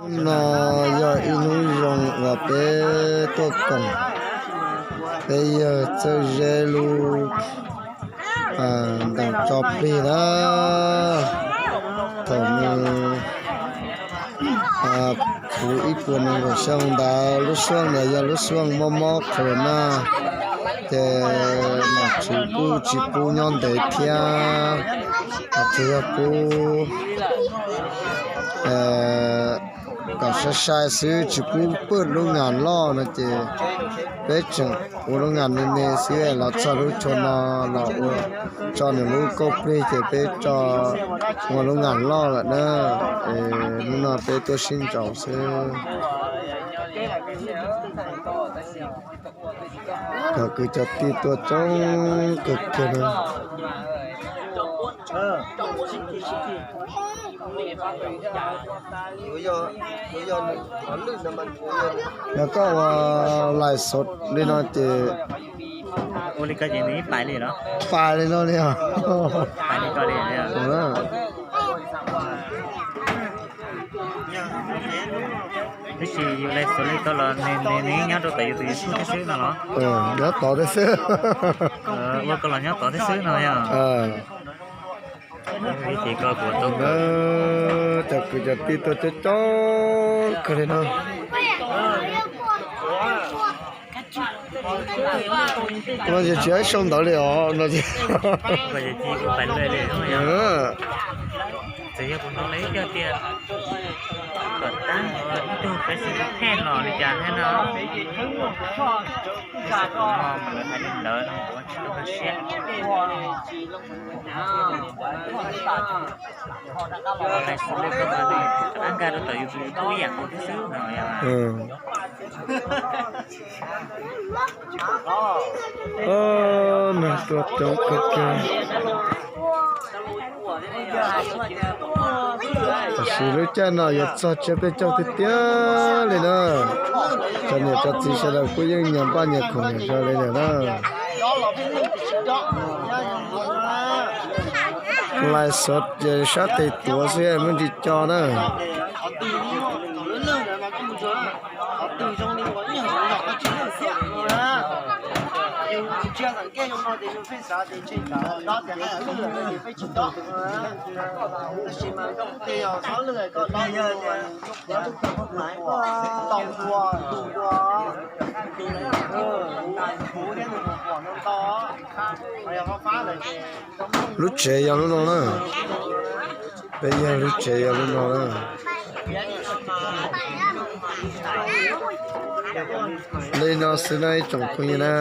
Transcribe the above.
Hnub no yog ib hnub zoo uas peb tuaj koom peb yawg Txawj Zeb lub ntees tso plig na. Thaum nws puv ib puas nees nkaum xyoo ntawd, lub xyoo ntawd yog lub xyoo mob mob corona, ces nom tswv kuj tsis pub nyob ntev thiab, tsuas yog pub kom sai sai xwb, tsis pub pw lub ngas loj no ces peb tseem ua lub ngas me me xwb, los txog lub chaw no los ua tso nws lub kauj plig ces peb tso ua lub ngas loj lawm na. Hnub no peb tuaj sib nraus xwb. Cov kwv cov tij tuaj coob kawg kiag na. Yog koj ua lais xov li no ces ua li ko ces nws pais li los? Pais li no li os. Pais li ko li. Tab sis yus lais xov li ko los nws nws nws nyob rau tom yus tus YouTube thiab xwb no los? Nyob tod thiab xwb. Ua ko los nyob tod thiab xwb no yog. Ces ko kuv tau. Cov kwv cov tij tuaj coob coob kawg li no. Kuv no ces tsis ib sau ntawv li os no ces. Kuv ces kuv pais lawm li no yog. Txawm yog kuv hnov lawv ib co tias kom tab ib tug kav xis thej los li cas thiab no. Kuv no mas lawv hais li ntawd no kuv tsis tau kawg siab. Lais xov li ko mas nws rov qab nkag rau tom yus tus YouTube ib yam nkaus thiab xwb no yog. Nws tuaj coob kawg kiag. Tab sis lub caij no yuav txog tsiab peb caug tiag tiag li na. Cov niam cov txiv sawv daws kuj yeej nyias npaj nyias khoom nyias zog li lawm na. Lais xov ces sab tes tuav xwb muaj ntsis co na. Lub tsev yog lub no na. Peb yawg lub tsev yog lub no na. Li no xwb na ib tsoom phooj ywg na.